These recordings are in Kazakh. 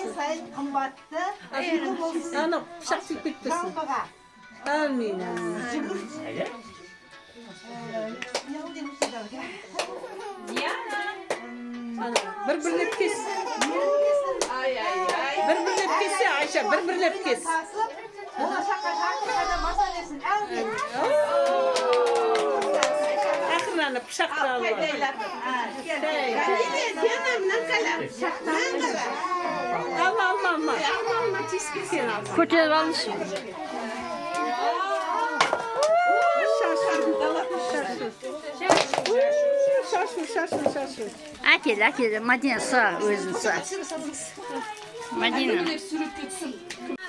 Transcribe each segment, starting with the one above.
Көрген сайын қымбатты жылы болсын. Ана пышақ тиіп кетпесін. Жалпыға. Әмин, әмин. Жүгір. Не дейміз? Ана бір бірлеп кес. Ай, ай, ай. Бір бірлеп кессе, Айша, бір бірлеп кес. Тасып, болашаққа жарқын қадам баса берсін. Әумин. Ақырын, ана пышақты алып ал. Алма, алма, алма. Сен ал. Көтеріп алыңызшы. Шашу. Шашу. Шашу, шашу, шашу. Әкел, әкел, Мадина, сұра, өзің сұра. Мадина. Суретке түсір.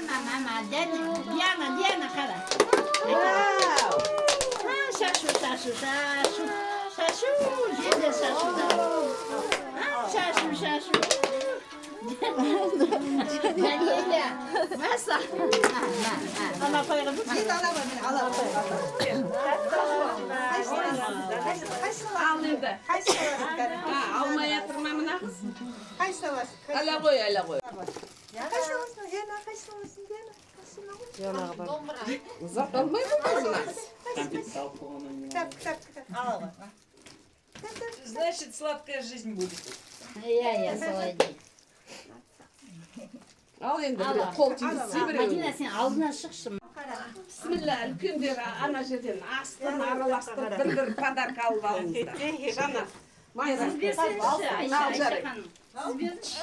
Мама, Диана, Диана, қара. Шашу, шашу, шашу. Шашу, жерде шашу. Шашу, шашу. Даниэля, маса. Ана апайға. Мен аламын, мен аламын. Қайсысын Ал енді. Қайсысын аласың кәне? А, алмай жатыр ма мына қыз? Қайсысын аласың? Ала ғой, ала ғой. Қайсысын аласың? Диана, қайсысын аласың? Диана, қайсысын аласың? Ұзақ алмай ғой мына қыз. Кітап, кітап, кітап. Ала ғой. Значит, сладкая жизнь будет. Иә, иә, солай дейді. Ал енді біреу қол тигізсе біреу. Мадина, сен алдына шықшы. Бісміллә, үлкендер ана жерден астын араластырып, бір бір подарка алып алыңыздар. Жанар, Майра. Берсеңізші, Айша, Ал, Айша жарайды. ханым. Сіз беріңізші.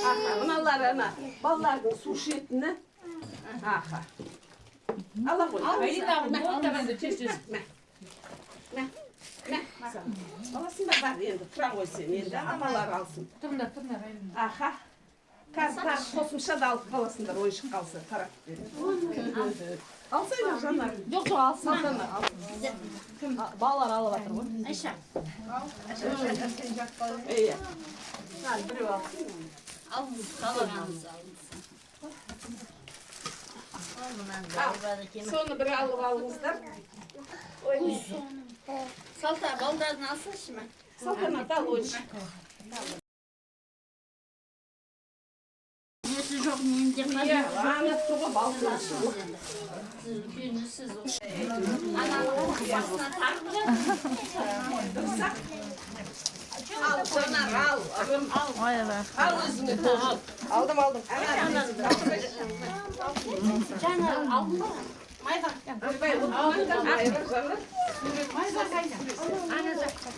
Аха, мыналар ана балалардың су ішетіні. Аха. Ала ғой. Алина, вот давай, тез-тез. Мә. Мә. Мә. Аласың ба, бар енді, тұра ғой сен енді, апалар алсын. Тұрыңдар, тұрыңдар, Алина. Аха. Қазір тағы қосымша да алып қаласыңдар, ойыншық қалса, таратып беремін. Алсайшы, Жанар. Жоқ, жоқ, алсын. Салтанат, алсын. Балалар алып жатыр ғой. Айша. Иә. Ал, біреу алсын. Алыңыз, қалағаныңызды алыңыз. Ол мынандай бар екен. Соны бір алып алыңыздар. Салта, балдарын алсыншы ма? Салтанат, ал ойыншық. Несі жоқ, менде Иә, қажет жоқ. анасы ғой, баласы. Аласыз енді. Сіз үлкенісіз. Ананың басына тағып Дұрыс-ақ. Ал, Жанар, ал. Ырым, ал. Ал өзіңе тоже. Алдым, алдым. Жаңа алдың ба? Майра, ойбай, отырмаңдар, Майра, Жанар. Ана жақта.